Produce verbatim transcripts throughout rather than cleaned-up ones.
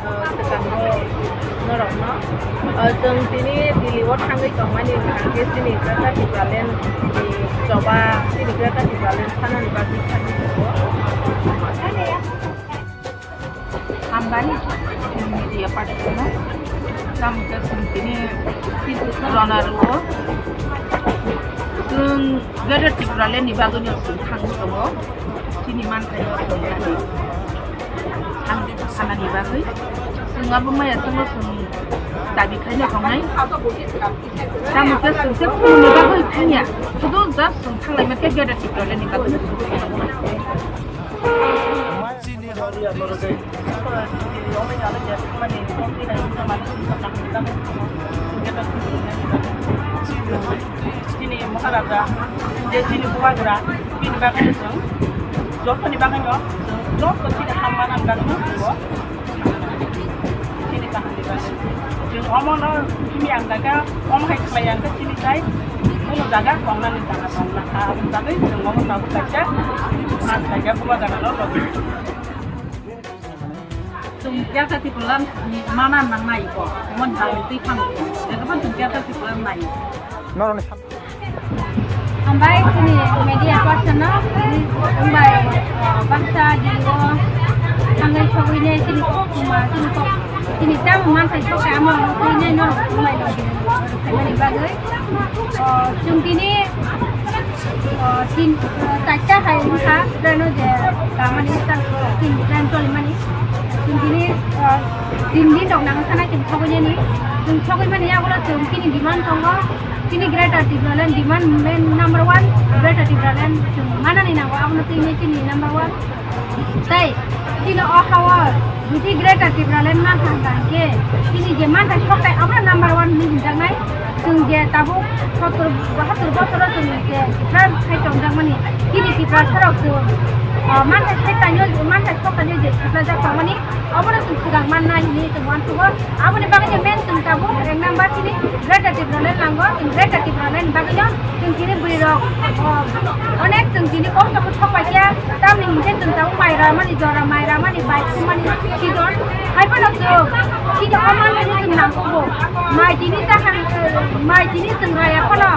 Swkango norokno. O, chwng tini Delhi o thangwi tongmani hwnkhe chini Greater Tipraland ni choba, chini Greater Tipraland sanani bagwi thangwi tongo. Hambai media party no. Tamo khe chwng tini rwna rwo. Chwng Greater Tipraland ni bagwi no chwng thangwi tongo. Chini manthai no chwng thangwi. Ang sanani bagwi chwng abo maya chwngno chwng dabi khaina tongnai. Tamo khe chwng khe phunukni bagwi thangya. Sudu just chwng thanglaima khe Greater Tipraland ni bagwi chwng thangya. Chini Maharaja, je chini Bubagra, bini bagwi chwng jotoni bagwino chwng joto chini hamma nang bagwino chwngo. Chini kaham ni bagwi. Chwng omono chini ang jaga, omo hai khlai ang khe chini tai, kuno jaga tongnani jaga tongna kha, aboni bagwi chwng omo tabuk kaisa man khlai kha Bubagrano logi. Chwng Greater Tipraland ni mana nangnai ko, mon jang twi phano. Eko phan chwng Greater Tipraland nai. Noroni sa- Hambai chini media person no, hambai, ah, baksa Delhi o thangwi sogwi nai chini kokma, chini kok, chini tamo manthai sok khe amo twi nai norok hambai no, hambai ni bagwi. Ah, chwng tini, ah, tin, ah, charta hai wngkha, train o je, ah, mani, tin train cholimani. Chwng tini, ah, tin din rok nang sana chwng sogwi nani. Chwng sogwi mani yagulo chwng chini demand tongo. Chini Greater Tipraland demand main number one, Greater Tipraland chwng manani nango, abono twi chini number one. Tei chini o hao jodi Greater Tipraland mankha hwnkha hwnkhe chini je manthai sokthai abono number one hinwi hinjaknai. Chwng je tabuk sottor bahattor bosoro chwng je Tiprasa khai tongjakmani, chini Tiprasa rok chwng, ah, manthai sokthai no, manthai sokthai no je siplajak tongmani, obono chwng swkang manna hinwi chwng uansukgo. Aboni bagwi je main chwng tabuk ek number chini Greater Tipraland nango, chwng Greater Tipraland bagwino chwng chini bwrwi rok, ah, onek chwng chini kosto khe sok paikha, tamni hinkhe chwng tabuk mai ramani jora, mai ramani bai thumani season, hai phano chwng chini o manthai no chwng nangkukgo. Mai tini chakha, mai tini chwng raya phano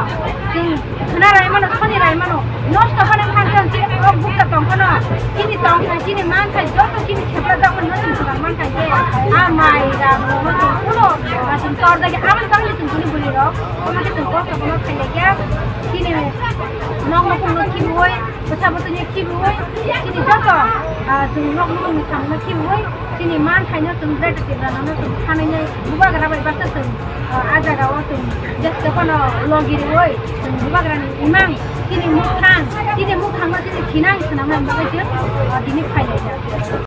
chwng khna rai mano, soni rai mano, nosto phano phan chwng chini kok bukcha tong phano, chini tong thai, chini man thai, joto chini khepla jak phano chwng swkang man thai khe, a mai rang rok no chwng kuno, a chwng tor dagi, aboni bagwi chwng chini bwrwi rok, omo khe chwng kosto phano khailai khe, chini nok nukhung no khibiwi, bwsa bwtwi no khibiwi, chini joto, ah, chwng nok nukhung ni samung no khibiwi, chini man thai no chwng Greater Tipraland no chwng sanai nai Bubagra bai baksa chwng, ah, a jaga o chwng jeske phano logi riwi chwng Bubagra ni imang chini mukhang, chini mukhang no chini thinang swnam nai bagwi chwng, ah, tini phai lai jak.